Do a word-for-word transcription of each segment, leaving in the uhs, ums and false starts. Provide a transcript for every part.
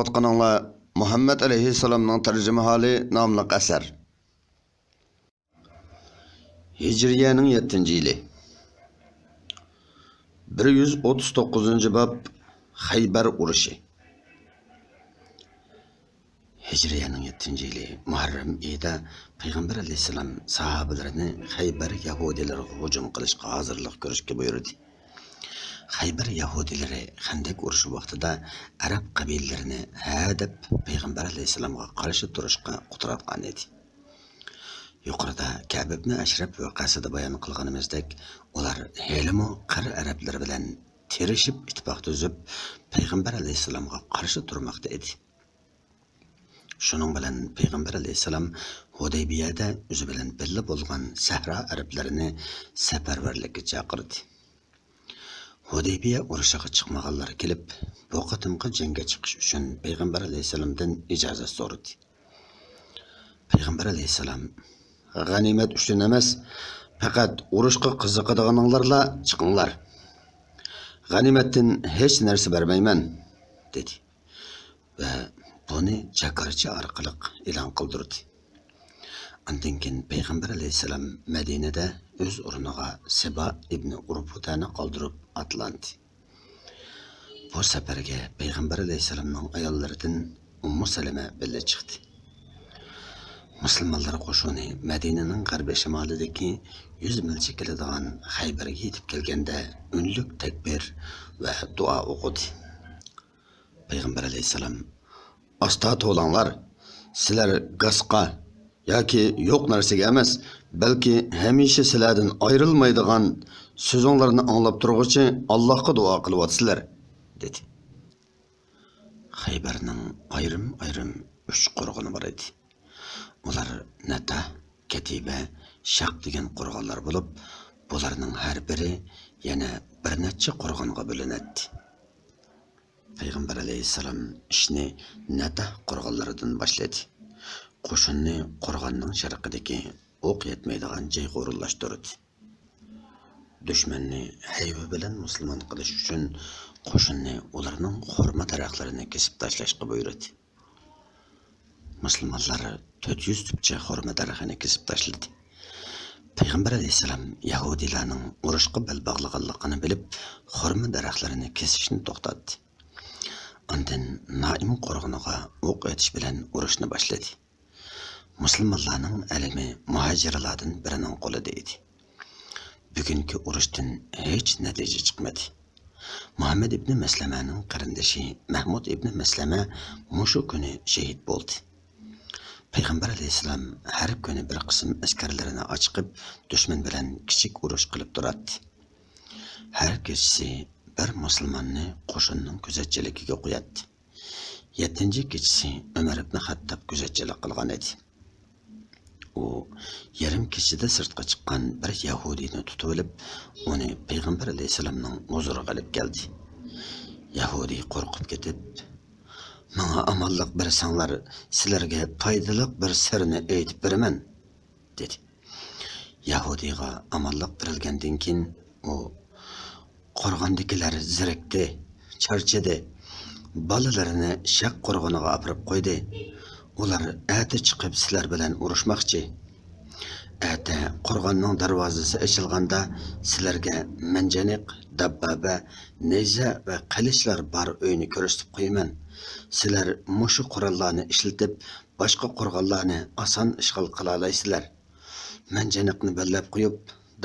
ئوقۇۋاتقىنىڭلار مۇھەممەد ئەلەيھىسسالامنىڭ تەرجىمىھالى ناملىق ئەسەر. ھىجرىيەنىڭ يەتتىنچى يىلى. بىر يۈز ئوتتۇز توققۇزىنچى باب. خەيبەر ئۇرۇشى. ھىجرىيەنىڭ يەتتىنچى يىلى مۇھەررەم ئېيىدا پەيغەمبەر ئەلەيھىسسالام ساھابىلىرىنى خەيبەر يەھۇدىيلىرىغا ھۇجۇم قىلىشقا ھازىرلىق كۆرۈشكە بۇيرۇدى. خەيبەر يەھۇدىيلىرى خەندەك ئۇرۇشى ۋاقتىدا ئەرەب قەبىلىلىرىنى ھە دەپ پەيغەمبەر ئەلەيھىسسالامغا قارشى تۇرۇشقا قۇتراتقان ئىدى. يۇقىرىدا كەئب ئىبنى ئەشرەپ ۋەقەسىدە بايان قىلغىنىمىزدەك، ئۇلار ھېلىمۇ قىر ئەرەبلىرى بىلەن تىرىشىپ ئىتتىپاق تۈزۈپ، پەيغەمبەر ئەلەيھىسسالامغا قارشى تۇرماقتا ئىدى. شۇنىڭ بىلەن پەيغەمبەر ئەلەيھىسسالام ھۇدەيبىيەدە ئۆزى بىلەن بىللە بولغان سەھرا ئەرەبلىرىنى سەپەرۋەرلىككە چاقىردى. ھۇدەيبىيە ئۇرۇشىغا چىقمىغانلار كېلىپ، بۇ قېتىمقى جەڭگە چىقىش ئۈچۈن پەيغەمبەر ئەلەيھىسسالامدىن ئىجازەت سورىدى. پەيغەمبەر ئەلەيھىسسالام، «غەنىيمەت ئۈچۈن ئەمەس، پەقەت ئۇرۇشقا قىزىقىدىغىنىڭلارلا چىقىڭلار. غەنىيمەتتىن ھېچ نەرسە بەرمەيمەن» دېدى ۋە بۇنى جاكارچى ئارقىلىق ئېلان قىلدۇردى. ئاندىن كېيىن پەيغەمبەر ئەلەيھىسسالام مەدىنىدە ئۆز ئورنىغا سىبا ئىبنى ئۇرفۇتەنى قالدۇرۇپ ئاتلاندى. بۇ سەپەرگە پەيغەمبەر ئەلەيھىسسالامنىڭ ئاياللىرىدىن ئۇممۇ سەلەمە بىللە چىقتى. مۇسۇلمانلار قوشۇنى مەدىنىنىڭ غەربىي شىمالىدىكى يۈز مىلچە كېلىدىغان خەيبەرگە يېتىپ كەلگەندە ئۈنلۈك تەكبىر ۋە دۇئا ئوقۇدى. پەيغەمبەر ئەلەيھىسسالام، «ئاستا توۋلاڭلار، سىلەر گاسقا ياكى يوق نەرسىگە ئەمەس، بەلكى ھەمىشە سىلەردىن ئايرىلمايدىغان سۆزۈڭلارنى ئاڭلاپ تۇرغۇچى ئاللاھقا دۇئا قىلىۋاتىسىلەر» دېدى. خەيبەرنىڭ ئايرىم-ئايرىم ئۈچ قورغىنى بار ئىدى. ئۇلار نەتاھ، كەتىبە، شاق دېگەن قورغانلار بولۇپ، بۇلارنىڭ ھەر بىرى يەنە بىر نەچچە قورغانغا بۆلۈنەتتى. پەيغەمبەر ئەلەيھىسسالام ئىشنى نەتاھ قورغانلىرىدىن باشلىدى. قوشۇننى قورغاننىڭ شەرقىدىكى ئوق يەتمەيدىغان جايغا ئورۇنلاشتۇردى. دۈشمەننى ھەيۋە بىلەن مۇسۇلمان قىلىش ئۈچۈن قوشۇننى ئۇلارنىڭ خورما دەرەخلىرىنى كېسىپ تاشلاشقا بۇيرۇدى. مۇسۇلمانلار تۆت يۈز تۈپچە خورما دەرىخىنى كېسىپ تاشلىدى. پەيغەمبەر ئەلەيھىسسالام يەھۇدىيلارنىڭ ئۇرۇشقا بەل باغلىغانلىقىنى بىلىپ، خورما دەرەخلىرىنى كېسىشنى توختاتتى. ئاندىن نائىم قورغىنىغا ئوق ئېتىش بىلەن ئۇرۇشنى باشلىدى. مۇسۇلمانلارنىڭ ئەلىمى مۇھاجىرلاردىن بىرىنىڭ قولىدا ئىدى. بۈگۈنكى ئۇرۇشتىن ھېچ نەتىجە چىقمىدى. مۇھەممەد ئىبنى مەسلەمەنىڭ قېرىندىشى مەھمۇد ئىبنى مەسلەمە مۇشۇ كۈنى شېھىت بولدى. پەيغەمبەر ئەلەيھىسسالام ھەر كۈنى بىر قىسىم ئەسكەرلىرىنى ئاچىقىپ، دۈشمەن بىلەن كىچىك ئۇرۇش قىلىپ تۇراتتى. ھەر كېچىسى بىر مۇسۇلماننى قوشۇننىڭ كۆزەتچىلىكىگە قوياتتى. يەتتىنچى كېچىسى ئۆمەر ئىبنى خەتتاب كۆزەتچىلىك قىلغان ئىدى. ئۇ يېرىم كېچىدە سىرتقا چىققان بىر يەھۇدىينى تۇتۇۋېلىپ، ئۇنى پەيغەمبەر ئەلەيھىسسالامنىڭ ھۇزۇرىغا ئېلىپ كەلدى. يەھۇدىي قورقۇپ كېتىپ، «ماڭا ئامانلىق بەرسەڭلار، سىلەرگە پايدىلىق بىر سىرنى ئېيتىپ بېرىمەن» دېدى. يەھۇدىيغا ئامانلىق بېرىلگەندىن كېيىن، ئۇ، «قورغاندىكىلەر زېرىكتى، چارچىدى. بالىلىرىنى شاق قورغىنىغا ئاپىرىپ قويدى. ئۇلار ئەتە چىقىپ سىلەر بىلەن ئۇرۇشماقچى. ئەتە قورغاننىڭ دەرۋازىسى ئېچىلغاندا سىلەرگە مەنجەنىق، دەببابە، نەيزە ۋە قىلىچلار بار ئۆينى كۆرسىتىپ قويىمەن. سىلەر مۇشۇ قوراللارنى ئىشلىتىپ، باشقا قورغانلارنى ئاسان ئىشغال قىلالايسىلەر. مەنجەنىقنى بەللەپ قويۇپ،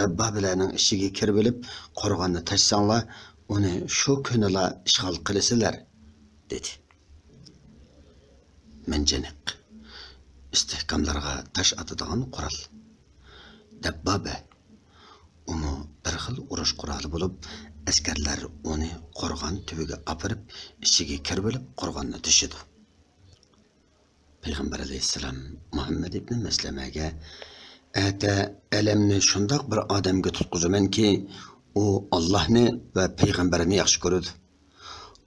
دەببابىلەرنىڭ ئىچىگە كىرىۋېلىپ، قورغاننى تاشلىساڭلار، ئۇنى شۇ كۈنىلا ئىشغال قىلىسىلەر» دېدى. مەنجەنىق، ئىستىھكاملارغا تاش ئاتىدىغان قورال. دەببابە، ئۇمۇ بىر خىل ئۇرۇش قورالى بولۇپ، ئەسكەرلەر ئۇنى قورغان تۈۋىگە ئاپىرىپ، ئىچىگە كىرىۋېلىپ قورغاننى تېشىدۇ. پەيغەمبەر ئەلەيھىسسالام مۇھەممەد ئىبنى مەسلەمەگە، «ئەتە ئەلەمنى شۇنداق بىر ئادەمگە تۇتقۇزىمەنكى، ئۇ ئاللاھنى ۋە پەيغەمبەرنى ياخشى كۆرىدۇ.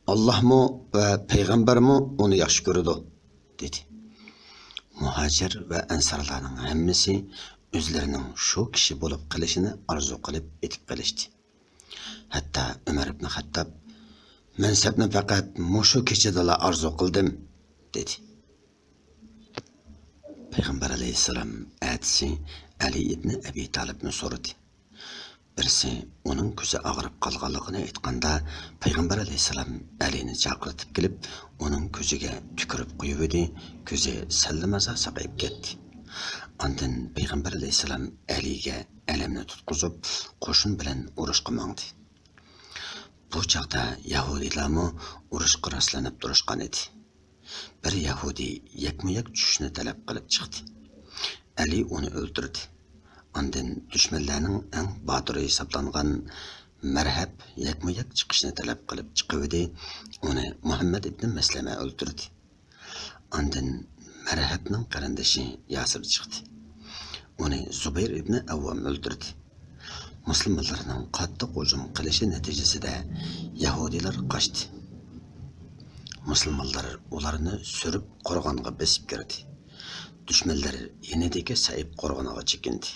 ئاللاھمۇ ۋە پەيغەمبەرمۇ ئۇنى ياخشى كۆرىدۇ» دېدى. مۇھاجىر ۋە ئەنسارلارنىڭ ھەممىسى ئۆزلىرىنىڭ شۇ كىشى بولۇپ قېلىشىنى ئارزۇ قىلىپ ئېتىپ قېلىشتى. ھەتتا ئۆمەر ئىبنى خەتتاب، مەنسەپنى پەقەت مۇشۇ كېچىدىلا ئارزۇ قىلدىم، دېدى. پەيغەمبەر ئەلەيھىسسالام ئەتىسى ئەلى ئىبنى ئەبى تالىپنى سورىدى. بىرسى ئۇنىڭ كۆزى ئاغرىپ قالغانلىقىنى ئېيتقاندا، پەيغەمبەر ئەلەيھىسسالام ئەلىنى چاقىرتىپ كېلىپ، ئۇنىڭ كۆزىگە تۈكۈرۈپ قويۇۋىدى، كۆزى سەللىمازا ساقىيىپ كەتتى. ئاندىن پەيغەمبەر ئەلەيھىسسالام ئەلىگە ئەلەمنى تۇتقۇزۇپ، قوشۇن بىلەن ئۇرۇشقا ماڭدى. بۇ چاغدا يەھۇدىيلارمۇ ئۇرۇشقا راسلىنىپ تۇرۇشقان ئىدى. بىر يەھۇدىي يەكمۇ يەك چۈشۈشنى تەلەپ قىلىپ چىقتى. ئەلى ئۇنى ئۆلتۈردى. ئاندىن دۈشمەنلەرنىڭ ئەڭ باتۇرى ھېسابلانغان مەرھەب يەكمۇ يەك چىقىشنى تەلەپ قىلىپ چىقىۋىدى، ئۇنى مۇھەممەد ئىبنى مەسلەمە ئۆلتۈردى. ئاندىن مەرھەبنىڭ قېرىندىشى ياسىر چىقتى. ئۇنى زۇبەير ئىبنى ئەۋۋام ئۆلتۈردى. مۇسۇلمانلارنىڭ قاتتىق ھۇجۇم قىلىشى نەتىجىسىدە يەھۇدىيلار قاچتى. مۇسۇلمانلار ئۇلارنى سۈرۈپ قورغانغا بېسىپ كىردى. دۈشمەنلەر يېنىدىكى سەئىب قورغىنىغا چېكىندى.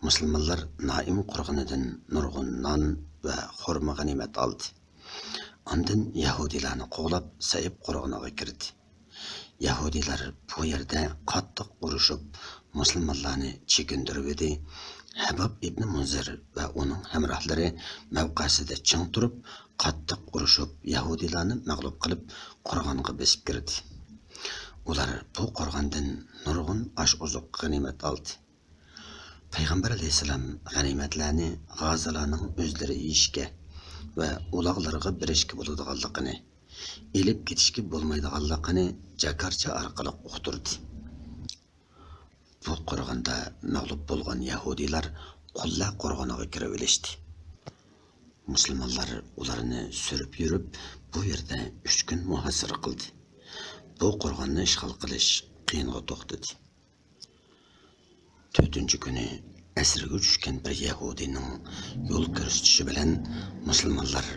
مۇسۇلمانلار نائىم قورغىنىدىن نۇرغۇن نان ۋە خورما غەنىيمەت ئالدى. ئاندىن يەھۇدىيلارنى قوغلاپ، سەئىب قورغىنىغا كىردى. يەھۇدىيلار بۇ يەردە قاتتىق ئۇرۇشۇپ، مۇسۇلمانلارنى چېكىندۈرۈۋىدى. ھەباب ئىبنى مۇنزىر ۋە ئۇنىڭ ھەمراھلىرى مەۋقەسىدە چىڭ تۇرۇپ، قاتتىق ئۇرۇشۇپ، يەھۇدىيلارنى مەغلۇپ قىلىپ، قورغانغا بېسىپ كىردى. ئۇلار بۇ قورغاندىن نۇرغۇن ئاش-ئوزۇق غەنىيمەت ئالدى. پەيغەمبەر ئەلەيھىسسالام غەنىيمەتلەرنى غازىلارنىڭ ئۆزلىرى يېيىشكە ۋە ئۇلاغلىرىغا بېرىشكە بولىدىغانلىقىنى، ئېلىپ كېتىشكە بولمايدىغانلىقىنى جاكارچا ئارقىلىق ئۇقتۇردى. بۇ قورغاندا مەغلۇپ بولغان يەھۇدىيلار قۇللە قورغىنىغا كىرىۋېلىشتى. مۇسۇلمانلار ئۇلارنى سۈرۈپ يۈرۈپ، بۇ يەردە ئۈچ كۈن مۇھاسىرە قىلدى. بۇ قورغاننى ئىشغال قىلىش قىيىنغا توختىدى. تۆتىنچى كۈنى ئەسىرگە چۈشكەن بىر يەھۇدىينىڭ يول كۆرسىتىشى بىلەن مۇسۇلمانلار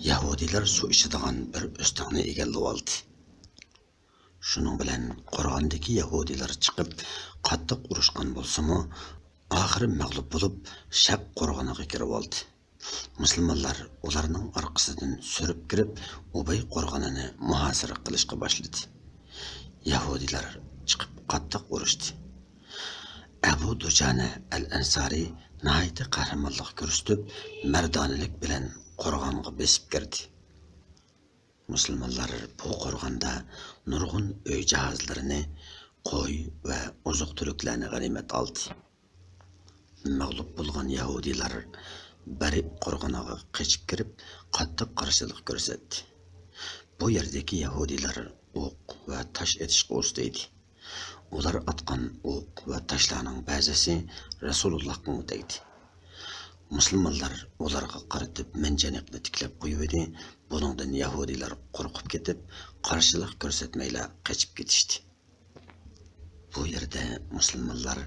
يەھۇدىيلار سۇ ئىچىدىغان بىر ئۆستەڭنى ئىگىلىۋالدى. شۇنىڭ بىلەن قورغاندىكى يەھۇدىيلار چىقىپ قاتتىق ئۇرۇشقان بولسىمۇ، ئاخىرى مەغلۇپ بولۇپ، شەق قورغىنىغا كىرىۋالدى. مۇسۇلمانلار ئۇلارنىڭ ئارقىسىدىن سۈرۈپ كىرىپ، ئۇبەي قورغىنىنى مۇھاسىرە قىلىشقا باشلىدى. يەھۇدىيلار چىقىپ قاتتىق ئۇرۇشتى. ئەبۇ دۇجانە ئەل-ئەنسارى ناھايىتى قەھرىمانلىق كۆرسىتىپ، مەردانىلىك بىلەن قورغانغا بېسىپ كىردى. مۇسۇلمانلار بۇ قورغاندا نۇرغۇن ئۆي جاھازلىرىنى، قوي ۋە ئوزۇق-تۈلۈكلەرنى غەنىيمەت ئالدى. مەغلۇپ بولغان يەھۇدىيلار بەرى قورغىنىغا قېچىپ كىرىپ، قاتتىق قارشىلىق كۆرسەتتى. بۇ يەردىكى يەھۇدىيلار ئوق ۋە تاش ئېتىشقا ئۇستا ئىدى. ئۇلار ئاتقان ئوق ۋە تاشلارنىڭ بەزىسى رەسۇلۇللاھقىمۇ تەگدى. مۇسۇلمانلار ئۇلارغا قارىتىپ مەنجەنىقنى تىكلەپ قويۇۋىدى، بۇنىڭدىن يەھۇدىيلار قورقۇپ كېتىپ، قارشىلىق كۆرسەتمەيلا قېچىپ كېتىشتى. بۇ يەردە مۇسۇلمانلار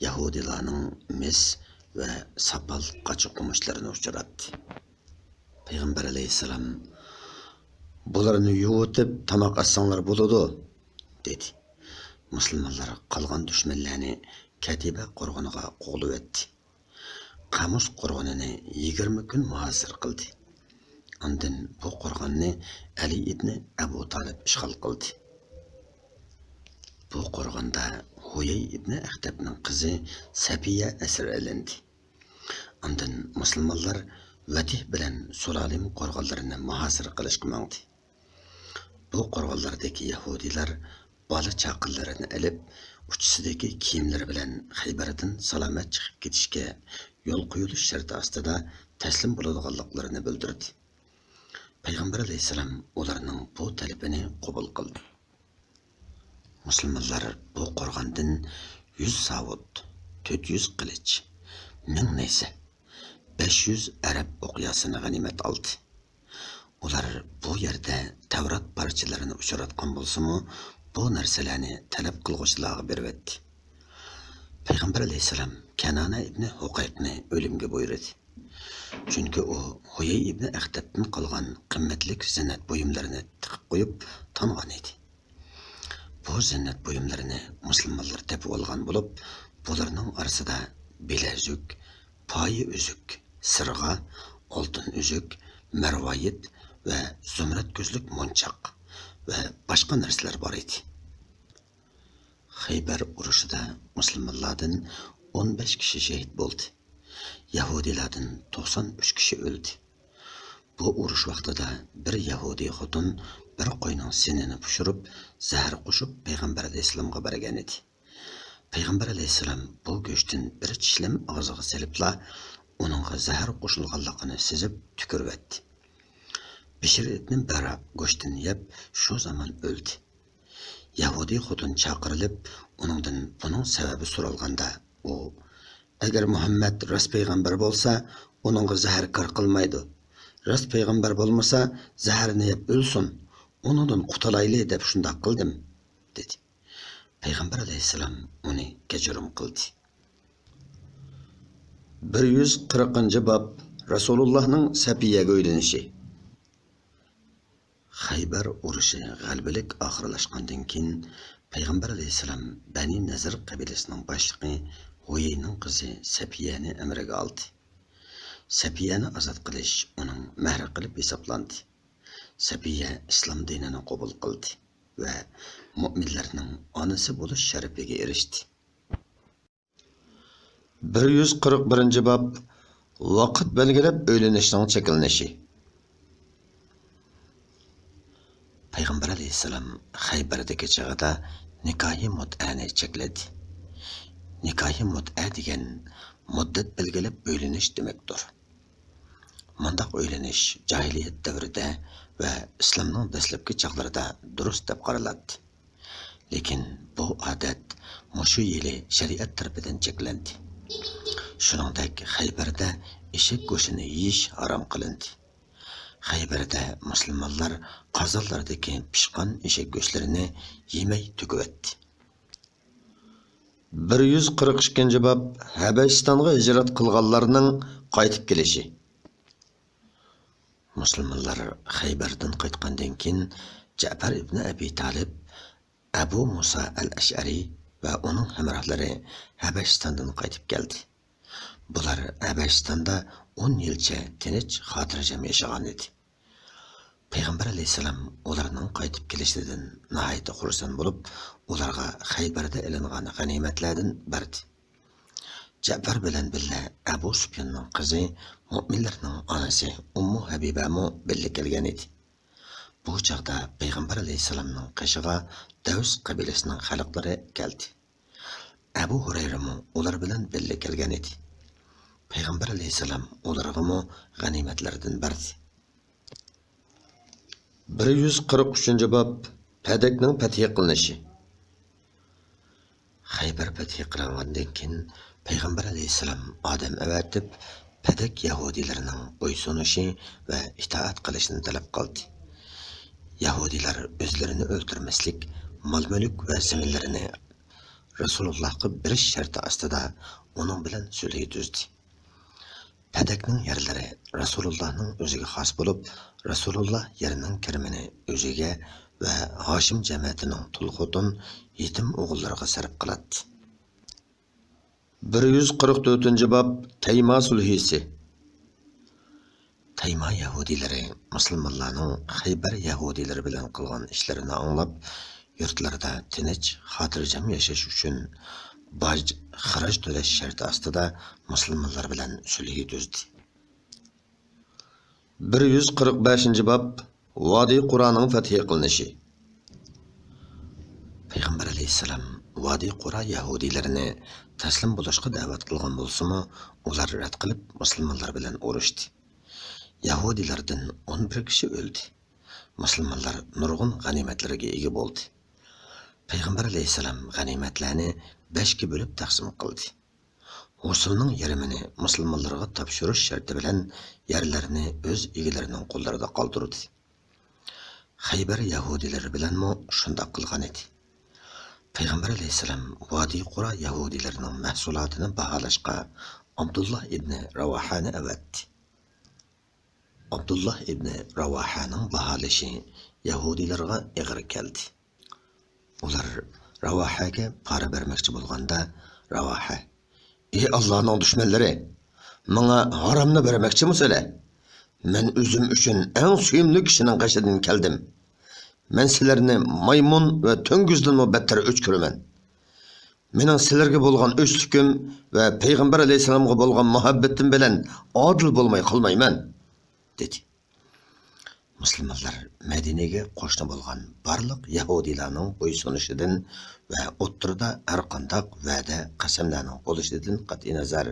يەھۇدىيلارنىڭ مىس ۋە ساپال قاچا-قۇمۇچلىرىنى ئۇچراتتى. پەيغەمبەر ئەلەيھىسسالام، «بۇلارنى يۇۋۇتۇپ تاماق ئەتسەڭلار بولىدۇ» دېدى. مۇسۇلمانلار قالغان دۈشمەنلەرنى كەتىبە قورغىنىغا قوغلىۋەتتى. قامۇس قورغىنىنى يىگىرمە كۈن مۇھاسىرە قىلدى. ئاندىن بۇ قورغاننى ئەلى ئىبنى ئەبۇ تالىپ ئىشغال قىلدى. بۇ قورغاندا ھۇيەي ئىبنى ئەختەبنىڭ قىزى سەپىيە ئەسىر ئېلىندى. ئاندىن مۇسۇلمانلار ۋەتىھ بىلەن سۇلالىم قورغانلىرىنى مۇھاسىرە قىلىشقا ماڭدى. بۇ قورغانلاردىكى يەھۇدىيلار بالا-چاقىلىرىنى ئېلىپ، ئۇچىسىدىكى كىيىملىرى بىلەن خەيبەردىن سالامەت چىقىپ كېتىشكە يول قويۇلۇش شەرتى ئاستىدا تەسلىم بولىدىغانلىقلىرىنى بىلدۈردى. پەيغەمبەر ئەلەيھىسسالام ئۇلارنىڭ بۇ تەلىپىنى قوبۇل قىلدى. مۇسۇلمانلار بۇ قورغاندىن يۈز ساۋۇت، تۆت يۈز قىلىچ، مىڭ نەيزە، بەش يۈز ئەرەب ئوقياسىنى غەنىيمەت ئالدى. ئۇلار بۇ يەردە تەۋرات پارچىلىرىنى ئۇچراتقان بولسىمۇ، بۇ نەرسىلەرنى تەلەپ قىلغۇچىلارغا بېرىۋەتتى. پەيغەمبەر ئەلەيھىسسالام كەنانە ئىبنى ھۇقەيقنى ئۆلۈمگە بۇيرۇدى. چۈنكى ئۇ ھۇيەي ئىبنى ئەختەبتىن قالغان قىممەتلىك زىننەت بۇيۇملىرىنى تىقىپ قويۇپ تانغان ئىدى. بۇ زىننەت بۇيۇملىرىنى مۇسۇلمانلار تېپىۋالغان بولۇپ، بۇلارنىڭ ئارىسىدا بىلەزۈك، پايە ئۈزۈك، سىرغا، ئالتۇن ئۈزۈك، مەرۋايىت، ۋە زۇمرەت كۆزلۈك مونچاق ۋە باشقا نەرسىلەر بار ئىدى. خەيبەر ئۇرۇشىدا مۇسۇلمانلاردىن ئون بەش كىشى شېھىت بولدى. يەھۇدىيلاردىن توقسان ئۈچ كىشى ئۆلدى. بۇ ئۇرۇش ۋاقتىدا بىر يەھۇدىي خوتۇن بىر قوينىڭ سېنىنى پىشۇرۇپ، زەھەر قوشۇپ، پەيغەمبەر ئەلەيھىسسالامغا بەرگەن ئىدى. پەيغەمبەر ئەلەيھىسسالام بۇ گۆشتىن بىر چىشلەم ئاغزىغا سېلىپلا، ئۇنىڭغا زەھەر قوشۇلغانلىقىنى سېزىپ تۈكۈرۈۋەتتى. بىشر ئىبنى بەرا گۆشتىن يەپ، شۇ زامان ئۆلدى. يەھۇدىي خوتۇن چاقىرىلىپ، ئۇنىڭدىن بۇنىڭ سەۋەبى سورالغاندا، ئۇ، «ئەگەر مۇھەممەد راست پەيغەمبەر بولسا، ئۇنىڭغا زەھەر كار قىلمايدۇ. راست پەيغەمبەر بولمىسا، زەھەرنى يەپ ئۆلسۇن، ئۇنىڭدىن قۇتۇلايلى دەپ شۇنداق قىلدىم» دېدى. پەيغەمبەر ئەلەيھىسسالام ئۇنى كەچۈرۈم قىلدى. بىر يۈز قىرىقىنچى باب، رەسۇلۇللاھنىڭ سەپىيەگە ئۆيلىنىشى. خەيبەر ئۇرۇشى غەلىبىلىك ئاخىرلاشقاندىن كېيىن، پەيغەمبەر ئەلەيھىسسالام بەنى نەزىر قەبىلىسىنىڭ باشلىقى ھۇيەينىڭ قىزى سەپىيەنى ئەمرىگە ئالدى. سەپىيەنى ئازاد قىلىش ئۇنىڭ مەھرى قىلىپ ھېسابلاندى. سەپىيە ئىسلام دىنىنى قوبۇل قىلدى ۋە مۆمىنلەرنىڭ ئانىسى بولۇش شەرىپىگە ئېرىشتى. بىر يۈز قىرىق بىرىنچى باب، ۋاقىت بەلگىلەپ ئۆيلىنىشنىڭ چەكلىنىشى. پەيغەمبەر ئەلەيھىسسالام خەيبەردىكى چېغىدا نىكاھى مۇتئەنى چەكلىدى. نىكاھى مۇتئە دېگەن مۇددەت بەلگىلەپ ئۆيلىنىش دېمەكتۇر. مۇنداق ئۆيلىنىش جاھىلىيەت دەۋرىدە ۋە ئىسلامنىڭ دەسلەپكى چاغلىرىدا دۇرۇس دەپ قارىلاتتى. لېكىن بۇ ئادەت مۇشۇ يىلى شەرىئەت تەرىپىدىن چەكلەندى. شۇنىڭدەك خەيبەردە ئېشەك گۆشىنى يېيىش ھارام قىلىندى. خەيبەردە مۇسۇلمانلار قازانلاردىكى پىشقان ئېشەك گۆشلىرىنى يېمەي تۆكۈۋەتتى. بىر يۈز قىرىق ئىككىنچى باب، ھەبەشىستانغا ھىجرەت قىلغانلارنىڭ قايتىپ كېلىشى. مۇسۇلمانلار خەيبەردىن قايتقاندىن كېيىن، جەپەر ئىبنى ئەبى تالىپ، ئەبۇ مۇسا ئەل ئەشئەرى ۋە ئۇنىڭ ھەمراھلىرى ھەبەشىستاندىن قايتىپ كەلدى. بۇلار ھەبەشىستاندا ئون يىلچە تىنچ، خاتىرجەم ياشىغان ئىدى. پەيغەمبەر ئەلەيھىسسالام ئۇلارنىڭ قايتىپ كېلىشىدىن ناھايىتى خۇرسەن بولۇپ، ئۇلارغا خەيبەردە ئېلىنغان غەنىيمەتلەردىن بەردى. جەپەر بىلەن بىللە ئەبۇ سۇپياننىڭ قىزى، مۆمىنلەرنىڭ ئانىسى ئۇممۇ ھەبىبەمۇ بىللە كەلگەن ئىدى. بۇ چاغدا پەيغەمبەر ئەلەيھىسسالامنىڭ قېشىغا دەۋس قەبىلىسىنىڭ خەلقلىرى كەلدى. ئەبۇ ھۇرەيرىمۇ ئۇلار بىلەن بىللە كەلگەن ئىدى. پەيغەمبەر ئەلەيھىسسالام ئۇلارغىمۇ غەنىيمەتلەردىن بەردى. بىر يۈز قىرىق ئۈچىنچى باب، پەدەكنىڭ پەتھى قىلىنىشى. خەيبەر پەتھى قىلىنغاندىن كېيىن، پەيغەمبەر ئەلەيھىسسالام ئادەم ئەۋەتىپ، پەدەك يەھۇدىيلىرىنىڭ بويسۇنۇشى ۋە ئىتائەت قىلىشىنى تەلەپ قىلدى. يەھۇدىيلار ئۆزلىرىنى ئۆلتۈرمەسلىك، مال-مۈلۈك ۋە زېمىنلىرىنى رەسۇلۇللاھقا بېرىش شەرتى ئاستىدا ئۇنىڭ بىلەن سۈلھى تۈزدى. پەدەكنىڭ يەرلىرى رەسۇلۇللاھنىڭ ئۆزىگە خاس بولۇپ، رەسۇلۇللاھ يەرنىڭ كىرىمىنى ئۆزىگە ۋە ھاشىم جەمەتىنىڭ تۇل خوتۇن، يېتىم ئوغۇللىرىغا سەرپ قىلاتتى. بىر يۈز قىرىق تۆتىنچى باب، تەيما سۈلھىسى. تەيما يەھۇدىيلىرى مۇسۇلمانلارنىڭ خەيبەر يەھۇدىيلىرى بىلەن قىلغان ئىشلىرىنى ئاڭلاپ، يۇرتلىرىدا تىنچ، خاتىرجەم ياشاش ئۈچۈن باج، خىراج تۆلەش شەرتى ئاستىدا مۇسۇلمانلار بىلەن سۈلھى تۈزدى. بىر يۈز قىرىق بەشىنچى باب، ۋادى قۇرانىڭ پەتھى قىلىنىشى. پەيغەمبەر ئەلەيھىسسالام ۋادى قۇرا يەھۇدىيلىرىنى تەسلىم بولۇشقا دەۋەت قىلغان بولسىمۇ، ئۇلار رەت قىلىپ، مۇسۇلمانلار بىلەن ئۇرۇشتى. يەھۇدىيلاردىن ئون بىر كىشى ئۆلدى. مۇسۇلمانلار نۇرغۇن غەنىيمەتلەرگە ئىگە بولدى. پەيغەمبەر ئەلەيھىسسالام غەنىيمەتلەرنى بەشكە بۆلۈپ تەقسىم قىلدى. ھوسۇلنىڭ يېرىمىنى مۇسۇلمانلارغا تاپشۇرۇش شەرتى بىلەن يەرلەرنى ئۆز ئىگىلىرىنىڭ قوللىرىدا قالدۇردى. خەيبەر يەھۇدىيلىرى بىلەنمۇ شۇنداق قىلغان ئىدى. پەيغەمبەر ئەلەيھىسسالام ۋادى قۇرا يەھۇدىيلىرىنىڭ مەھسۇلاتىنى باھالاشقا ئابدۇللا ئىبنى راۋاھانى ئەۋەتتى. ئابدۇللا ئىبنى راۋاھانىڭ باھالىشى يەھۇدىيلارغا ئېغىر كەلدى. ئۇلار راۋاھەگە پارا بەرمەكچى بولغاندا، راۋاھە، «ئى ئاللانىڭ دۈشمەنلىرى! ماڭا ھارامنى بەرمەكچىمۇسىلەر؟ مەن ئۆزۈم ئۈچۈن ئەڭ سۆيۈملۈك كىشىنىڭ قېشىدىن كەلدىم. مەن سىلەرنى مايمۇن ۋە تۆڭگۈزدىنمۇ بەتتەر ئۆچ كۆرىمەن. مېنىڭ سىلەرگە بولغان ئۆچلۈكۈم ۋە پەيغەمبەر ئەلەيھىسسالامغا بولغان مۇھەببىتىم بىلەن ئادىل بولماي قالمايمەن، دېدى. مۇسۇلمانلار مەدىنىگە قوشنا بولغان بارلىق يەھۇدىيلارنىڭ بويسۇنۇشىدىن ۋە ئوتتۇرىدا ھەرقانداق ۋەدە، قەسەملەرنىڭ بولۇشىدىن قەتئىينەزەر،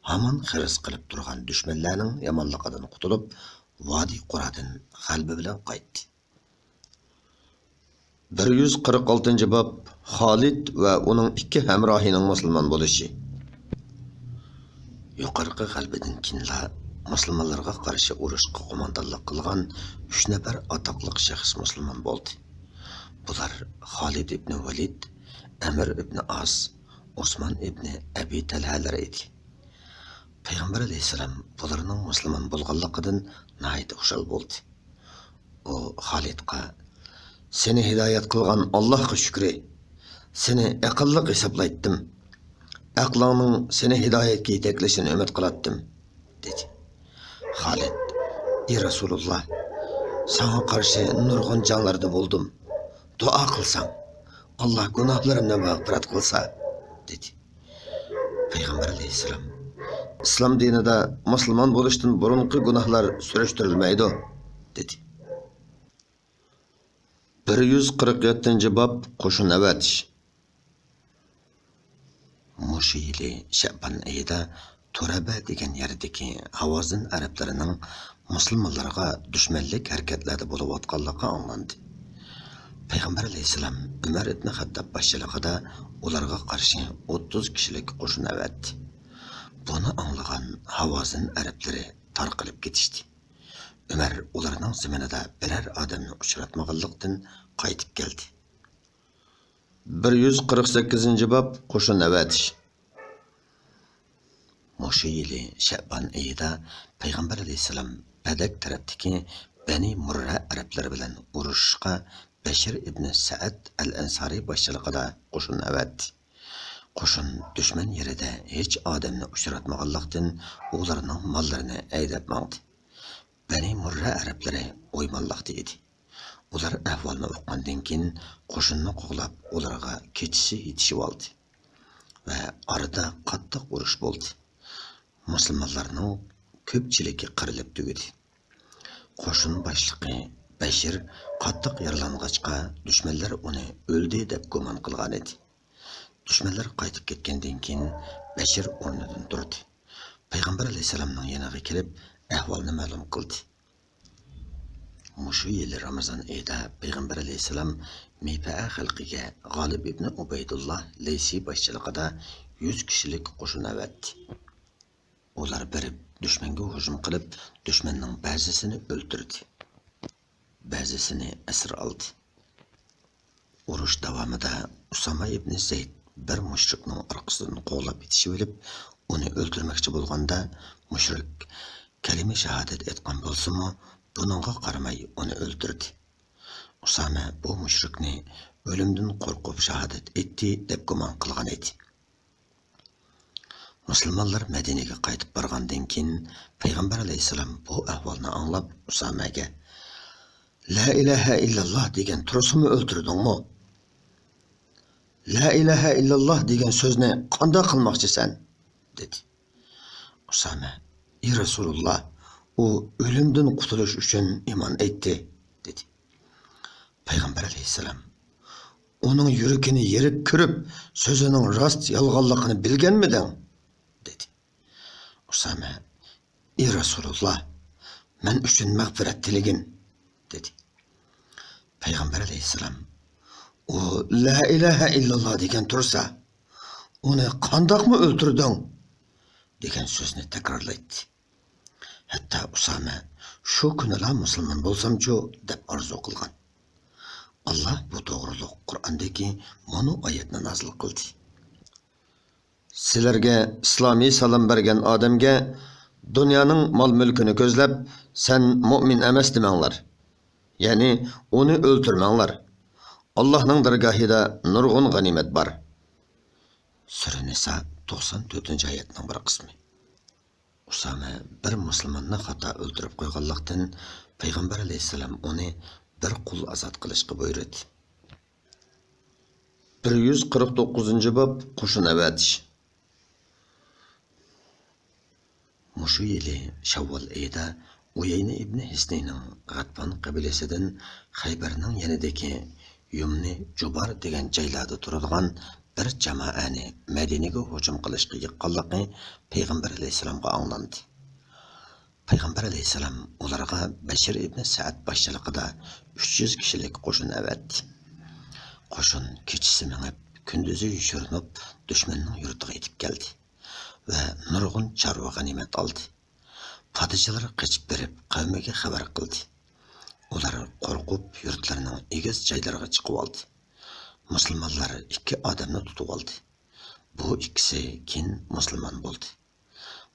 ھامان خىرىس قىلىپ تۇرغان دۈشمەنلەرنىڭ يامانلىقىدىن قۇتۇلۇپ، ۋادى قۇرادىن غەلىبە بىلەن قايتتى. بىر يۈز قىرىق ئالتىنچى باب، خالىد ۋە ئۇنىڭ ئىككى ھەمراھىنىڭ مۇسۇلمان بولۇشى. يۇقىرىقى غەلىبىدىن كېيىنلا مۇسۇلمانلارغا قارشى ئۇرۇشقا قوماندانلىق قىلغان ئۈچ نەپەر ئاتاقلىق شەخس مۇسۇلمان بولدى. بۇلار خالىد ئىبنى ۋەلىد، ئەمىر ئىبنى ئاس، ئوسمان ئىبنى ئەبى تەلھەلەر ئىدى. پەيغەمبەر ئەلەيھىسسالام بۇلارنىڭ مۇسۇلمان بولغانلىقىدىن ناھايىتى خۇشال بولدى. ئۇ خالىدقا، «سېنى ھىدايەت قىلغان ئاللاھقا شۈكرى. سېنى ئەقىللىق ھېسابلايتتىم. ئەقلىڭنىڭ سېنى ھىدايەتكە يېتەكلىشىنى ئۈمىد قىلاتتىم»، دېدى. خالىد، «ئى رەسۇلۇللا، ساڭا قارشى نۇرغۇن جەڭلەردە بولدۇم. دۇئا قىلساڭ، ئاللا گۇناھلىرىمنى مەغپىرەت قىلسا»، دېدى. پەيغەمبەر ئەلەيھىسسالام، «ئىسلام دىنىدا مۇسۇلمان بولۇشتىن بۇرۇنقى گۇناھلار سۈرۈشتۈرۈلمەيدۇ»، دېدى. بىر يۈز قىرىق يەتتىنچى باب، قوشۇن ئەۋەتىش. مۇشۇ يىلى شەئبان ئېيىدا تۇرەبە دېگەن يەردىكى ھاۋازىن ئەرەبلىرىنىڭ مۇسۇلمانلارغا دۈشمەنلىك ھەرىكەتلەردە بولۇۋاتقانلىقى ئاڭلاندى. پەيغەمبەر ئەلەيھىسسالام ئۆمەر ئىبنى خەتتاب باشچىلىقىدا ئۇلارغا قارشى ئوتتۇز كىشىلىك قوشۇن ئەۋەتتى. بۇنى ئاڭلىغان ھاۋازىن ئەرەبلىرى تارقىلىپ كېتىشتى. ئۆمەر ئۇلارنىڭ زېمىنىدا بىرەر ئادەمنى ئۇچراتمىغانلىقتىن قايتىپ كەلدى. بىر يۈز قىرىق سەككىزىنچى باب، قوشۇن ئەۋەتىش. مۇشۇ يىلى شەئبان ئېيىدا پەيغەمبەر ئەلەيھىسسالام پەدەك تەرەپتىكى بەنى مۇررە ئەرەبلىرى بىلەن ئۇرۇشۇشقا بەشىر ئىبنى سەئەد ئەل ئەنسارى باشچىلىقىدا قوشۇن ئەۋەتتى. قوشۇن دۈشمەن يېرىدە ھېچ ئادەمنى ئۇچراتمىغانلىقتىن، ئۇلارنىڭ ماللىرىنى ھەيدەپ ماڭدى. بەنى مۇررە ئەرەبلىرى ئويمانلىقتا ئىدى. ئۇلار ئەھۋالنى ئۇققاندىن كېيىن، قوشۇننى قوغلاپ، ئۇلارغا كېچىسى يېتىشىۋالدى ۋە ئارىدا قاتتىق ئۇرۇش بولدى. مۇسۇلمانلارنىڭ كۆپچىلىكى قىرىلىپ تۈگىدى. قوشۇن باشلىقى بەشىر قاتتىق يارىلانغاچقا، دۈشمەنلەر ئۇنى ئۆلدى دەپ گۇمان قىلغانىدى. دۈشمەنلەر قايتىپ كەتكەندىن كېيىن، بەشىر ئورنىدىن تۇردى. پەيغەمبەر ئەلەيھىسسالامنىڭ يېنىغا كېلىپ، ئەھۋالنى مەلۇم قىلدى. مۇشۇ يىلى رامىزان ئېيىدا پەيغەمبەر ئەلەيھىسسالام مىپەئە خەلقىگە غالىب ئىبنى ئۇبەيدۇللا لەيسى باشچىلىقىدا يۈز كىشىلىك قوشۇن ئەۋەتتى. ئۇلار بېرىپ، دۈشمەنگە ھۇجۇم قىلىپ، دۈشمەننىڭ بەزىسىنى ئۆلتۈردى، بەزىسىنى ئەسىر ئالدى. ئۇرۇش داۋامىدا ئۇسامە ئىبنى زەيد بىر مۇشرىكنىڭ ئارقىسىدىن قوغلاپ يېتىشىۋېلىپ، ئۇنى ئۆلتۈرمەكچى بولغاندا، مۇشرىك كەلىمە شاھادەت ئېيتقان بولسىمۇ، بۇنىڭغا قارىماي ئۇنى ئۆلتۈردى. ئۇسامە بۇ مۇشرىكنى ئۆلۈمدىن قورقۇپ شاھادەت ئېيتتى دەپ گۇمان قىلغان ئىدى. مۇسۇلمانلار مەدىنىگە قايتىپ بارغاندىن كېيىن، پەيغەمبەر ئەلەيھىسسالام بۇ ئەھۋالنى ئاڭلاپ، ئۇسامەگە، «لا ئىلاھە ئىللاللا دېگەن تۇرسىمۇ ئۆلتۈردۈڭمۇ؟ لا ئىلاھە ئىللاللا دېگەن سۆزنى قانداق قىلماقچىسەن؟» دېدى. ئۇسامە، «ئى رەسۇلۇللا، ئۇ ئۆلۈمدىن قۇتۇلۇش ئۈچۈن ئىمان ئېيتتى» دېدى. پەيغەمبەر ئەلەيھىسسالام، «ئۇنىڭ يۈرىكىنى يېرىپ كۆرۈپ، سۆزىنىڭ راست يالغانلىقىنى بىلگەنمىدىڭ؟» دېدى. ئۇسامە، «ئى رەسۇلۇللا، مەن ئۈچۈن مەغپىرەت تىلىگىن» دېدى. پەيغەمبەر ئەلەيھىسسالام، «ئۇ لا ئىلاھە ئىللاللا دېگەن تۇرسا، ئۇنى قانداقمۇ ئۆلتۈردۈڭ؟» دېگەن سۆزنى تەكرارلايتتى. ھەتتا ئۇسامە، «شۇ كۈنىلا مۇسۇلمان بولسامچۇ» دەپ ئارزۇ قىلغان. ئاللا بۇ توغرۇلۇق قۇرئاندىكى مۇنۇ ئايەتنى نازىل قىلدى. سىلەرگە ئىسلامىي سالام بەرگەن ئادەمگە دۇنيانىڭ مال-مۈلكىنى كۆزلەپ، سەن مۇئمىن ئەمەس دېمەڭلار. يەنى ئۇنى ئۆلتۈرمەڭلار. ئاللاھنىڭ دەرگاھىدا نۇرغۇن غەنىيمەت بار. سۈرە نىسا، توقسان تۆتىنچى ئايەتنىڭ بىر قىسمى. ئۇسامە بىر مۇسۇلماننى خاتا ئۆلتۈرۈپ قويغانلىقتىن، پەيغەمبەر ئەلەيھىسسالام ئۇنى بىر قۇل ئازاد قىلىشقا بۇيرۇدى. بىر يۈز قىرىق توققۇزىنچى باب، قوشۇن ئەۋەتىش. مۇشۇ يىلى شاۋۋال ئېيىدا ئۇيەينە ئىبنى ھىسنىنىڭ غەتپان قەبىلىسىدىن خەيبەرنىڭ يېنىدىكى يۇمنى جۇبار دېگەن جايلاردا تۇرىدىغان بىر جامائەنى مەدىنىگە ھۇجۇم قىلىشقا يىغقانلىقى پەيغەمبەر ئەلەيھىسسالامغا ئاڭلاندى. پەيغەمبەر ئەلەيھىسسالام ئۇلارغا بەشىر ئىبنى سەئەد باشچىلىقىدا ئۈچ يۈز كىشىلىك قوشۇن ئەۋەتتى. قوشۇن كېچىسى مېڭىپ، كۈندۈزى يوشۇرۇنۇپ، دۈشمەننىڭ يۇرتىغا يېتىپ كەلدى ۋە نۇرغۇن چارۋا غەنىيمەت ئالدى. پادىچىلار قېچىپ بېرىپ، قەۋمىگە خەۋەر قىلدى. ئۇلار قورقۇپ، يۇرتلىرىنىڭ ئېگىز جايلىرىغا چىقىۋالدى. مۇسۇلمانلار ئىككى ئادەمنى تۇتۇۋالدى. بۇ ئىككىسى كېيىن مۇسۇلمان بولدى.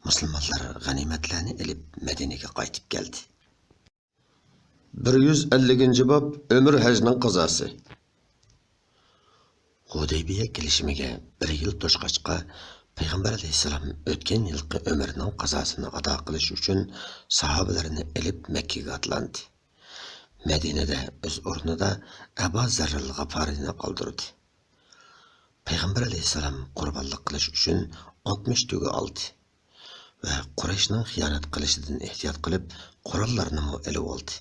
مۇسۇلمانلار غەنىيمەتلەرنى ئېلىپ، مەدىنىگە قايتىپ كەلدى. بىر يۈز ئەللىكىنچى باب، ئۆمرە ھەجنىڭ قازاسى. ھۇدەيبىيە كېلىشىمىگە بىر يىل توشقاچقا، پەيغەمبەر ئەلەيھىسسالام ئۆتكەن يىلقى ئۆمرىنىڭ قازاسىنى ئادا قىلىش ئۈچۈن ساھابىلىرىنى ئېلىپ مەككىگە ئاتلاندى. مەدىنىدە ئۆز ئورنىدا ئەبا زەررىل غىپارىنى قالدۇردى. پەيغەمبەر ئەلەيھىسسالام قۇربانلىق قىلىش ئۈچۈن ئاتمىش تۆگە ئالدى ۋە قۇرەيشنىڭ خىيانەت قىلىشىدىن ئېھتىيات قىلىپ، قوراللارنىمۇ ئېلىۋالدى.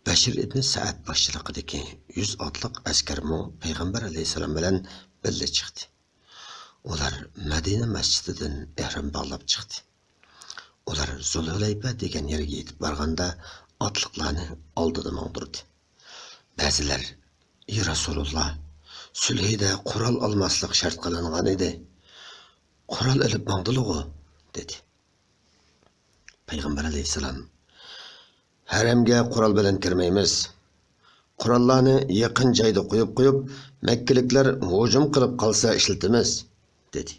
بەشىر ئىبنى سەئەد باشچىلىقىدىكى يۈز ئاتلىق ئەسكەرمۇ پەيغەمبەر ئەلەيھىسسالام بىلەن بىللە چىقتى. ئۇلار مەدىنە مەسچىتىدىن ئېھرام باغلاپ چىقتى. ئۇلار زۇلھۇلەيپە دېگەن يەرگە يېتىپ بارغاندا، ئاتلىقلارنى ئالدىدا ماڭدۇردى. بەزىلەر، «ئى رەسۇلۇللا، سۈلھىدە قورال ئالماسلىق شەرت قىلىنغان ئىدى. قورال ئېلىپ ماڭدىلىغۇ؟» دېدى. پەيغەمبەر ئەلەيھىسسالام، «ھەرەمگە قورال بىلەن كىرمەيمىز. قوراللارنى يېقىن جايدا قويۇپ قويۇپ، مەككىلىكلەر ھۇجۇم قىلىپ قالسا ئىشلىتىمىز» دېدى.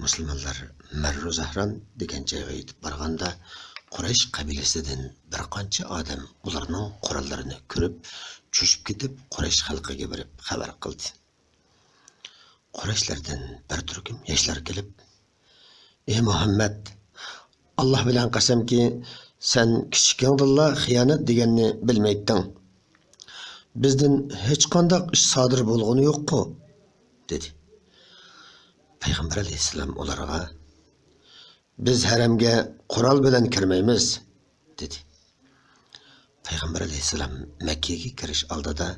مۇسۇلمانلار مەررۇ زەھران دېگەن جايغا يېتىپ بارغاندا، قۇرەيش قەبىلىسىدىن بىر قانچە ئادەم ئۇلارنىڭ قوراللىرىنى كۆرۈپ، چۆچۈپ كېتىپ، قۇرەيش خەلقىگە بېرىپ خەۋەر قىلدى. قۇرەيشلەردىن بىر تۈركۈم ياشلار كېلىپ، «ئى مۇھەممەد، ئاللا بىلەن قەسەمكى، سەن كىچىكىڭدىنلا خىيانەت دېگەننى بىلمەيتتىڭ. بىزدىن ھېچقانداق ئىش سادىر بولغىنى يوققۇ؟» دېدى. پەيغەمبەر ئەلەيھىسسالام ئۇلارغا، «بىز ھەرەمگە قورال بىلەن كىرمەيمىز» دېدى. پەيغەمبەر ئەلەيھىسسالام مەككىگە كىرىش ئالدىدا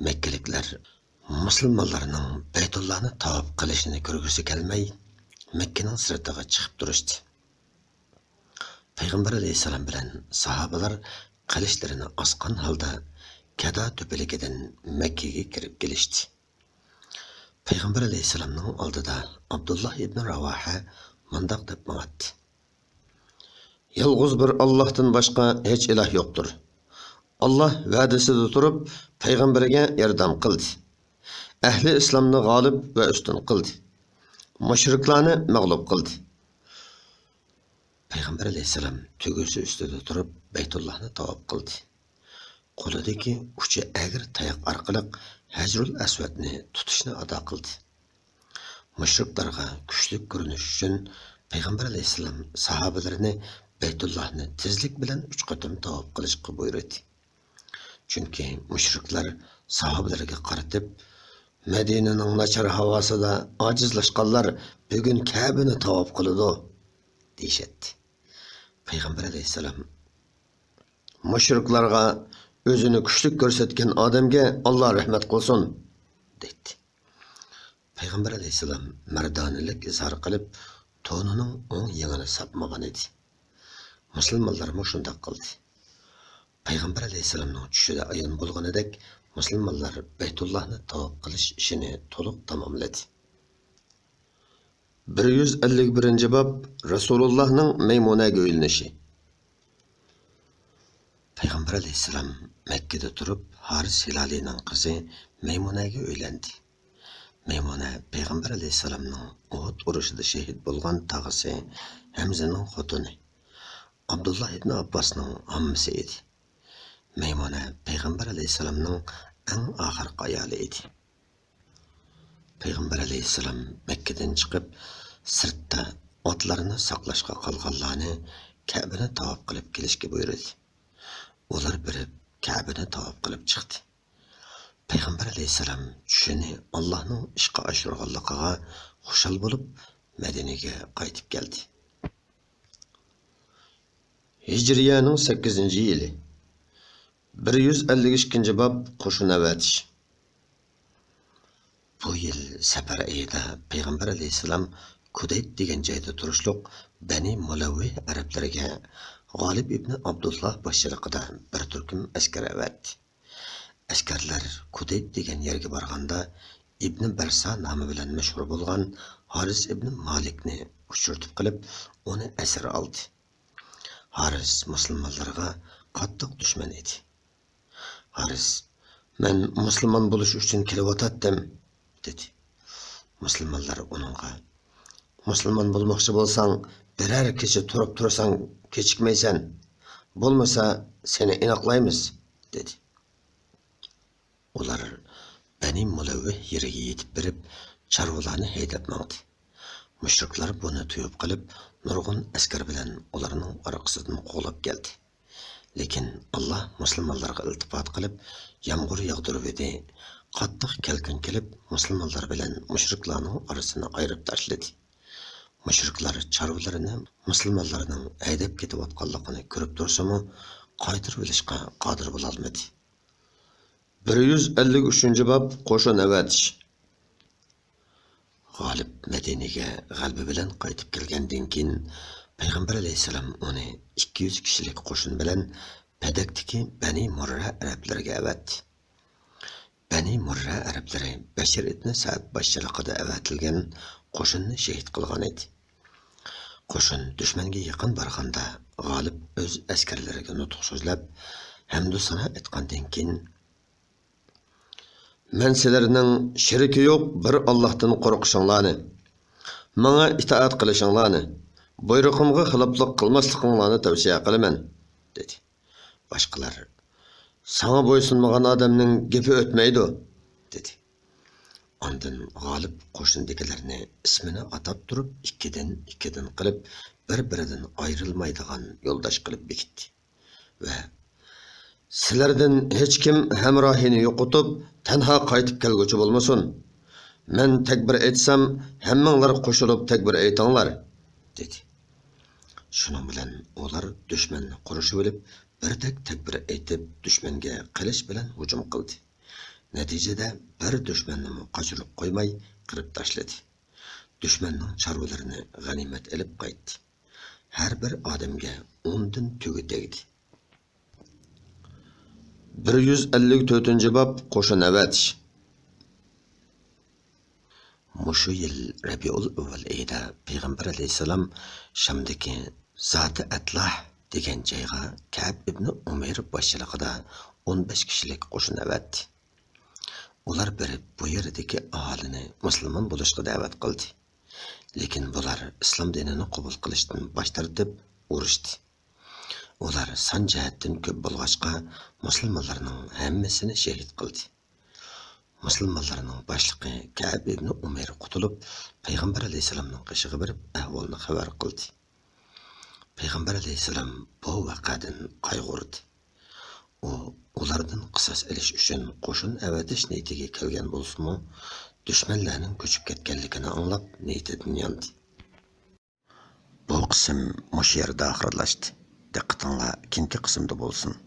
مەككىلىكلەر مۇسۇلمانلارنىڭ بەيتۇللانى تاۋاپ قىلىشىنى كۆرگۈسى كەلمەي، مەككىنىڭ سىرتىغا چىقىپ تۇرۇشتى. پەيغەمبەر ئەلەيھىسسالام بىلەن ساھابىلار قىلىچلىرىنى ئاسقان ھالدا كەدا تۆپىلىكىدىن مەككىگە كىرىپ كېلىشتى. پەيغەمبەر ئەلەيھىسسالامنىڭ ئالدىدا ئابدۇللا ئىبنى راۋاھە مۇنداق دەپ ماڭاتتى: «يالغۇز بىر ئاللاھتىن باشقا ھېچ ئىلاھ يوقتۇر. ئاللاھ ۋەدىسىدە تۇرۇپ، پەيغەمبىرىگە ياردەم قىلدى. ئەھلى ئىسلامنى غالىب ۋە ئۈستۈن قىلدى. مۇشرىكلارنى مەغلۇپ قىلدى.» پەيغەمبەر ئەلەيھىسسالام تۆگىسى ئۈستىدە تۇرۇپ، بەيتۇللاھنى تاۋاپ قىلدى. قولىدىكى ئۇچى ئەگرى تاياق ئارقىلىق ھەجرۇل ئەسۋەدنى تۇتۇشنى ئادا قىلدى. مۇشرىكلارغا كۈچلۈك كۆرۈنۈش ئۈچۈن، پەيغەمبەر ئەلەيھىسسالام ساھابىلىرىنى بەيتۇللاھنى تېزلىك بىلەن ئۈچ قېتىم تاۋاپ قىلىشقا بۇيرۇدى. چۈنكى مۇشرىكلار ساھابىلەرگە قارىتىپ، «مەدىنىنىڭ ناچار ھاۋاسىدا ئاجىزلاشقانلار بۈگۈن كەبىنى تاۋاپ قىلىدۇ» دېيىشەتتى. پەيغەمبەر ئەلەيھىسسالام، «مۇشرىكلارغا ئۆزىنى كۈچلۈك كۆرسەتكەن ئادەمگە ئاللا رەھمەت قىلسۇن» دەيتتى. پەيغەمبەر ئەلەيھىسسالام مەردانىلىك ئىزھار قىلىپ، تونىنىڭ ئوڭ يېڭىنى ساپمىغان ئىدى. مۇسۇلمانلارمۇ شۇنداق قىلدى. پەيغەمبەر ئەلەيھىسسالامنىڭ چۈشىدە ئايان بولغىنىدەك، مۇسۇلمانلار بەيتۇللاھنى تاۋاپ قىلىش ئىشىنى تولۇق تاماملىدى. بىر يۈز ئەللىك بىرىنچى باب، رەسۇلۇللاھنىڭ مەيمۇنەگە ئۆيلىنىشى. پەيغەمبەر ئەلەيھىسسالام مەككىدە تۇرۇپ، ھارىس ھىلالىينىڭ قىزى مەيمۇنەگە ئۆيلەندى. مەيمۇنە پەيغەمبەر ئەلەيھىسسالامنىڭ ئۇھۇد ئۇرۇشىدا شېھىت بولغان تاغىسى ھەمزىنىڭ خوتۇنى، ئابدۇللا ئىبن ئابباسنىڭ ھاممىسى ئىدى. مەيمۇنە پەيغەمبەر ئەلەيھىسسالامنىڭ ئەڭ ئاخىرقى ئايالى ئىدى. پەيغەمبەر ئەلەيھىسسالام مەككىدىن چىقىپ، سىرتتا ئاتلارنى ساقلاشقا قالغانلارنى كەبىنى تاۋاپ قىلىپ كېلىشكە بۇيرۇدى. ئۇلار بېرىپ، كەبىنى تاۋاپ قىلىپ چىقتى. پەيغەمبەر ئەلەيھىسسالام چۈشىنى ئاللاھنىڭ ئىشقا ئاشۇرغانلىقىغا خۇشال بولۇپ، مەدىنىگە قايتىپ كەلدى. ھىجرىيەنىڭ سەككىزىنچى يىلى، بىر يۈز ئەللىك ئىككىنچى باب، قوشۇن ئەۋەتىش. بۇ يىل سەپەر ئېيىدا پەيغەمبەر ئەلەيھىسسالام كۇدەيت دېگەن جايدا تۇرۇشلۇق بەنى مۇلەۋۋىھ ئەرەبلىرىگە غالىب ئىبنى ئابدۇللا باشچىلىقىدا بىر تۈركۈم ئەسكەر ئەۋەتتى. ئەسكەرلەر كۇدەيت دېگەن يەرگە بارغاندا، ئىبنى بەرسا نامى بىلەن مەشھۇر بولغان ھارىس ئىبنى مالىكنى ئۇچرىتىپ قېلىپ، ئۇنى ئەسىر ئالدى. ھارىس مۇسۇلمانلارغا قاتتىق دۈشمەن ئىدى. ھارىس، «مەن مۇسۇلمان بولۇش ئۈچۈن كېلىۋاتاتتىم» دېدى. مۇسۇلمانلار ئۇنىڭغا، «مۇسۇلمان بولماقچى بولساڭ، بىرەر كېچە تۇرۇپ تۇرساڭ كېچىكمەيسەن، بولمىسا سېنى ئىناقلايمىز» دېدى. ئۇلار بەنى مۇلەۋۋىھ يېرىگە يېتىپ بېرىپ، چارۋىلارنى ھەيدەپ ماڭدى. مۇشرىكلار بۇنى تۇيۇپ قېلىپ، نۇرغۇن ئەسكەر بىلەن ئۇلارنىڭ ئارقىسىدىن قوغلاپ كەلدى. لېكىن ئاللا مۇسۇلمانلارغا ئىلتىپات قىلىپ، يامغۇر ياغدۇرۇۋىدى. قاتتىق كەلكۈن كېلىپ، مۇسۇلمانلار بىلەن مۇشرىكلارنىڭ ئارىسىنى ئايرىپ تاشلىدى. مۇشرىكلار چارۋىلىرىنى مۇسۇلمانلارنىڭ ھەيدەپ كېتىۋاتقانلىقىنى كۆرۈپ تۇرسىمۇ، قايتۇرۇۋېلىشقا قادىر بولالمىدى. بىر يۈز ئەللىك ئۈچىنچى باب، قوشۇن ئەۋەتىش. غالىب مەدىنىگە غەلىبە بىلەن قايتىپ كەلگەندىن كېيىن، پەيغەمبەر ئەلەيھىسسالام ئۇنى ئىككى يۈز كىشىلىك قوشۇن بىلەن پەدەكتىكى بەنى مۇررە ئەرەبلىرىگە ئەۋەتتى. بەنى مۇررە ئەرەبلىرى بەشىر ئىبنى سەئد باشچىلىقىدا ئەۋەتىلگەن قوشۇننى شېھىت قىلغان ئىدى. قوشۇن دۈشمەنگە يېقىن بارغاندا، غالىب ئۆز ئەسكەرلىرىگە نۇتۇق سۆزلەپ، ھەمدۇ سانا ئېيتقاندىن كېيىن، «مەن سىلەرنىڭ شېرىكى يوق بىر ئاللاھتىن قورقۇشۇڭلارنى، ماڭا ئىتائەت قىلىشىڭلارنى، بۇيرۇقۇمغا خىلاپلىق قىلماسلىقىڭلارنى تەۋسىيە قىلىمەن» دېدى. باشقىلار، «ساڭا بويسۇنمىغان ئادەمنىڭ گېپى ئۆتمەيدۇ» دېدى. ئاندىن غالىب قوشۇندىكىلەرنى ئىسمىنى ئاتاپ تۇرۇپ، ئىككىدىن، ئىككىدىن قىلىپ، بىر-بىرىدىن ئايرىلمايدىغان يولداش قىلىپ بېكىتتى ۋە، «سىلەردىن ھېچكىم ھەمراھىنى يوقىتىپ، تەنھا قايتىپ كەلگۈچى بولمىسۇن. مەن تەكبىر ئېيتسام، ھەممىڭلار قوشۇلۇپ تەكبىر ئېيتىڭلار» دېدى. شۇنىڭ بىلەن ئۇلار دۈشمەننى قورشىۋېلىپ، بىردەك تەكبىر ئېيتىپ، دۈشمەنگە قىلىچ بىلەن ھۇجۇم قىلدى. نەتىجىدە بىر دۈشمەننىمۇ قاچۇرۇپ قويماي قىرىپ تاشلىدى. دۈشمەننىڭ چارۋىلىرىنى غەنىيمەت ئېلىپ قايتتى. ھەر بىر ئادەمگە ئوندىن تۆگە تەگدى. بىر يۈز ئەللىك تۆتىنچى باب، قوشۇن ئەۋەتىش. مۇشۇ يىل رەبىئۇل ئەۋۋەل ئېيىدا پەيغەمبەر ئەلەيھىسسالام شامدىكى زاتى ئەتلاھ دېگەن جايغا كەئب ئىبنى ئۇمەير باشچىلىقىدا ئون بەش كىشىلىك قوشۇن ئەۋەتتى. ئۇلار بېرىپ، بۇ يەردىكى ئاھالىنى مۇسۇلمان بولۇشقا دەۋەت قىلدى. لېكىن بۇلار ئىسلام دىنىنى قوبۇل قىلىشتىن باش تارتىپ، ئۇرۇشتى. ئۇلار سان جەھەتتىن كۆپ بولغاچقا، مۇسۇلمانلارنىڭ ھەممىسىنى شېھىت قىلدى. مۇسۇلمانلارنىڭ باشلىقى كەئب ئىبنى ئۇمەير قۇتۇلۇپ، پەيغەمبەر ئەلەيھىسسالامنىڭ قېشىغا بېرىپ، ئەھۋالنى خەۋەر قىلدى. پەيغەمبەر ئەلەيھىسسالام بۇ ۋەقەدىن قايغۇردى. ئۇ ئۇلاردىن قىساس ئېلىش ئۈچۈن قوشۇن ئەۋەتىش نىيىتىگە كەلگەن بولسىمۇ، دۈشمەنلەرنىڭ كۆچۈپ كەتكەنلىكىنى ئاڭلاپ، نىيىتىدىن ياندى. بۇ قىسىم مۇشۇ يەردە ئاخىرلاشتى. دىققىتىڭلار كېيىنكى قىسىمدا بولسۇن.